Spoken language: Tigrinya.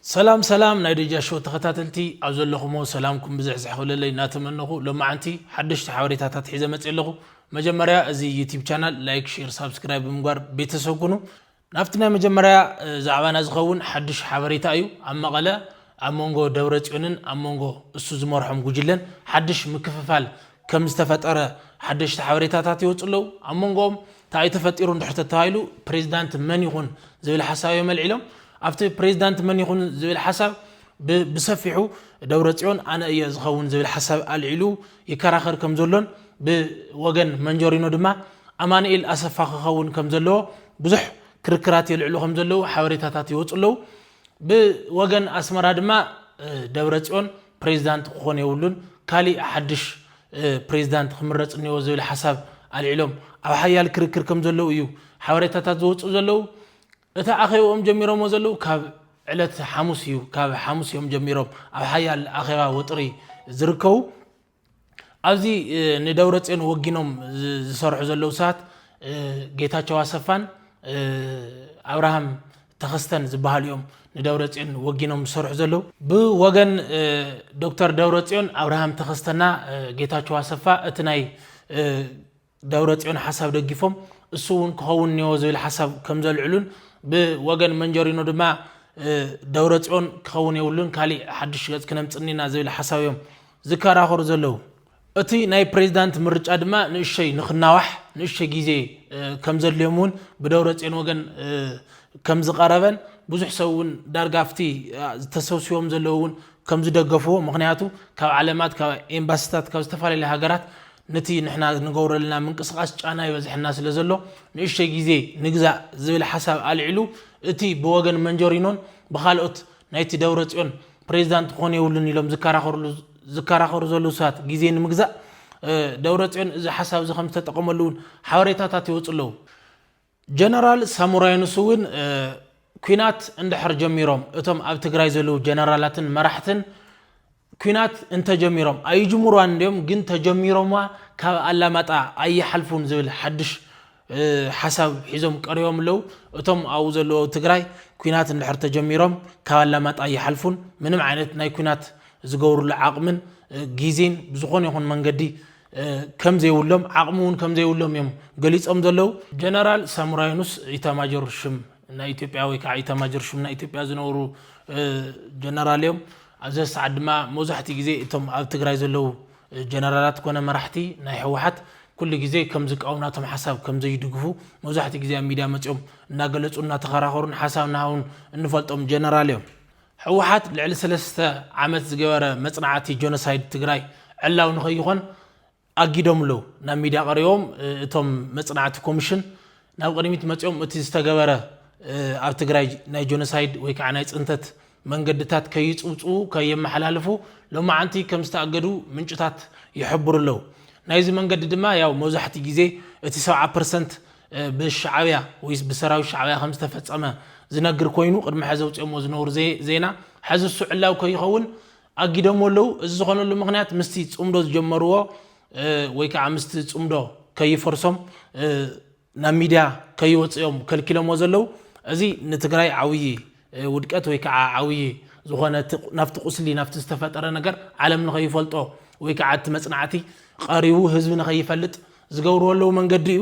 ሰላም ሰላም ናይ ደጃ ሾው ተኸታተልቲ፣ ኣብ ዘለኹሞ ሰላምኩም ብዝሕዝሕ ክብለለይ እናተመነኹ፣ ሎማዓንቲ ሓደሽቲ ሓበሬታታት ሒዘ መፅእ ኣለኹ። መጀመርያ እዚ ዩቲብ ቻናል ላይክ፣ ሼር፣ ሳብስክራይብ ብምግባር ቤተሰብ ኩኑ። ናብቲ ናይ መጀመርያ እ፣ ዛዕባና ዝኸውን ሓድሽ ሓበሬታ እዩ። ኣብ መቐለ ኣብ መንጎ ደብረ ጽዮንን ኣብ መንጎ እሱ ዝመርሖም ጉጅለን ሓድሽ ምክፍፋል ከም ዝተፈጠረ ሓደሽቲ ሓበሬታታት ይወፁ ኣለዉ። ኣብ መንጎኦም እንታይ ተፈጢሩ እንድሕር ተተባሂሉ፣ ፕሬዚዳንት መን ይኹን ዝብል ሓሳብ እዮም ኣልዒሎም። ኣብቲ ፕሬዚዳንት መን ይኹን ዝብል ሓሳብ ብ-፣ ብሰፊሑ ደብረ ጽዮን ኣነ እየ ዝኸውን ዝብል ሓሳብ ኣልዒሉ ይከራኸር ከም ዘሎን፣ ብወገን መንጀሪኖ ድማ ኣማኑኤል ኣሰፋ ክኸውን ከም ዘለዎ ብዙሕ ክርክራት የልዕሉ ከም ዘለዉ ሓበሬታታት ይወፁ ኣለዉ። ብወገን ኣስመራ ድማ እ፣ ደብረ ጽዮን ፕሬዚዳንት ክኾን የብሉን፣ ካሊእ ሓድሽ እ፣ ፕሬዚዳንት ክምረፅ እኒኦ ዝብል ሓሳብ ኣልዒሎም ኣብ ሓያል ክርክር ከም ዘለዉ እዩ ሓበሬታታት ዝወፁ ዘለዉ። እቲ ኣኼባኦም ጀሚሮሞ ዘለዉ ካብ ዕለት ሓሙስ እዩ። ካብ ሓሙስ እዮም ጀሚሮም ኣብ ሓያል ኣኼባ ወጥሪ ዝርከቡ። ኣብዚ እ፣ ንደብረ ጽዮን ወጊኖም ዝ-፣ ዝሰርሑ ዘለዉ ሰባት እ፣ ጌታቸው ኣሰፋን እ፣ ኣብርሃም ተኸስተን ዝበሃሉ እዮም ንደብረ ጽዮን ወጊኖም ዝሰርሑ ዘለዉ። ብወገን እ፣ ዶክተር ደብረ ጽዮን ኣብርሃም ተኸስተና እ፣ ጌታቸው ኣሰፋ እቲ ናይ እ፣ ደብረ ጽዮን ሓሳብ ደጊፎም እሱ እውን ክኸውን እኒኦ ዝብል ሓሳብ ከም ዘልዕሉን፣ ብወገን መንጀሪኖ ድማ እ፣ ደብረ ጽዮን ክኸውን የብሉን፣ ካሊእ ሓድሽ ገጽ ክነምጽእ እኒና ዝብል ሓሳብ እዮም ዝከራኸሩ ዘለዉ። እቲ ናይ ፕሬዚዳንት ምርጫ ድማ ንእሸይ ንክናዋሕ ንእሸይ ግዜ እ፣ ከም ዘድልዮም እውን ብደብረ ጽዮን ወገን እ፣ ከም ዝቐረበን፣ ብዙሕ ሰብ እውን ዳርጋ ኣብቲ እ፣ ዝተሰብስቦም ዘለዉ እውን ከም ዝደገፍዎ፣ ምኽንያቱ ካብ ዓለማት፣ ካብ ኤምባሲታት፣ ካብ ዝተፈላለዩ ሃገራት ነቲ ንሕና ንገብረልና ምንቅስቓስ ጫና ይበዝሐና ስለ ዘሎ ንእሸይ ግዜ ንግዛእ ዝብል ሓሳብ ኣልዒሉ፣ እቲ ብወገን መንጀሪኖን ብኻልኦት ናይቲ ደብረ ጽዮን ፕሬዚዳንት ክኾን የብሉን ኢሎም ዝከራኸርሉ-፣ ዝከራኸሩ ዘለዉ ሰባት ግዜ ንምግዛእ እ፣ ደብረ ጽዮን እዚ ሓሳብ እዚ ከም ዝተጠቐመሉ እውን ሓበሬታታት ይወፁ ኣለዉ። ጀነራል ሳሙራ ዩኑስ እውን እ፣ ኲናት እንድሕር ጀሚሮም፣ እቶም ኣብ ትግራይ ዘለዉ ጀነራላትን መራሕትን ኲናት እንተጀሚሮም፣ ኣይጅምሩዋን እንድዮም፣ ግን ተጀሚሮምዋ ካብ ኣላማጣ ኣይሓልፉን ዝብል ሓድሽ እ፣ ሓሳብ ሒዞም ቀሪቦም ኣለዉ። እቶም ኣብኡ ዘለዉ ኣብ ትግራይ ኲናት እንድሕር ተጀሚሮም ካብ ኣላማጣ ኣይሓልፉን፣ ምንም ዓይነት ናይ ኲናት ዝገብሩሉ ዓቕምን እ፣ ግዜን ብዝኾነ ይኹን መንገዲ እ፣ ከም ዘይብሎም፣ ዓቕሚ እውን ከም ዘይብሎም እዮም ገሊጾም ዘለዉ። ጀነራል ሳሙራ ዩኑስ ኢታማጆር ሽም ናይ ኢትዮጵያ ወይ ከዓ ኢታማጆር ሽም ናይ ኢትዮጵያ ዝነበሩ እ፣ ጀነራል እዮም። ኣብዚ ሰዓት ድማ መብዛሕትኡ ግዜ እቶም ኣብ ትግራይ ዘለዉ እ፣ ጀነራላት ኮነ መራሕቲ ናይ ህወሓት ኩሉ ግዜ ከም ዝቃወሙ፣ ናቶም ሓሳብ ከም ዘይድግፉ መብዛሕትኡ ግዜ ኣብ ሚድያ መፂኦም እናገለፁ እናተኸራኸሩን ሓሳብ እናሃቡን እንፈልጦም ጀነራል እዮም። ህወሓት ልዕሊ ሰለስተ ዓመት ዝገበረ መፅናዕቲ ጆኖሳይድ ትግራይ ዕላዊ ንኸይኾን ኣጊዶም ኣለዉ። ናብ ሚድያ ቀሪቦም እ፣ እቶም መፅናዕቲ ኮሚሽን ናብ ቅድሚት መፂኦም እቲ ዝተገበረ እ፣ ኣብ ትግራይ ናይ ጆኖሳይድ ወይ ከዓ ናይ ፅንተት መንገድታት ከይፅውፅዉ ከየመሓላልፉ ሎማዓንቲ ከም ዝተኣገዱ ምንጭታት ይሕብሩ ኣለዉ። ናይዚ መንገዲ ድማ ያው መብዛሕትኡ ግዜ እቲ ሰብዓ ፐርሰንት እ፣ ብሻዕብያ ወይስ ብሰራዊት ሻዕብያ ከም ዝተፈፀመ ዝነግር ኮይኑ፣ ቅድሚ ሕዚ ኣውፂኦምዎ ዝነበሩ ዘ-፣ ዜና ሕዚ እሱ ዕላዊ ከይኸውን ኣጊዶምዎ ኣለዉ። እዚ ዝኾነሉ ምኽንያት ምስቲ ፅምዶ ዝጀመርዎ እ፣ ወይ ከዓ ምስቲ ፅምዶ ከይፈርሶም እ፣ ናብ ሚድያ ከይወፅኦም ከልኪሎምዎ ዘለዉ። እዚ ንትግራይ ዓብዪ እ፣ ውድቀት ወይ ከዓ ዓብዪ ዝኾነ እቲ ናብቲ ቁስሊ፣ ናብቲ ዝተፈጠረ ነገር ዓለም ንኸይፈልጦ ወይ ከዓ እቲ መፅናዕቲ ቀሪቡ ህዝቢ ንኸይፈልጥ ዝገብርዎ ኣለዉ መንገዲ እዩ።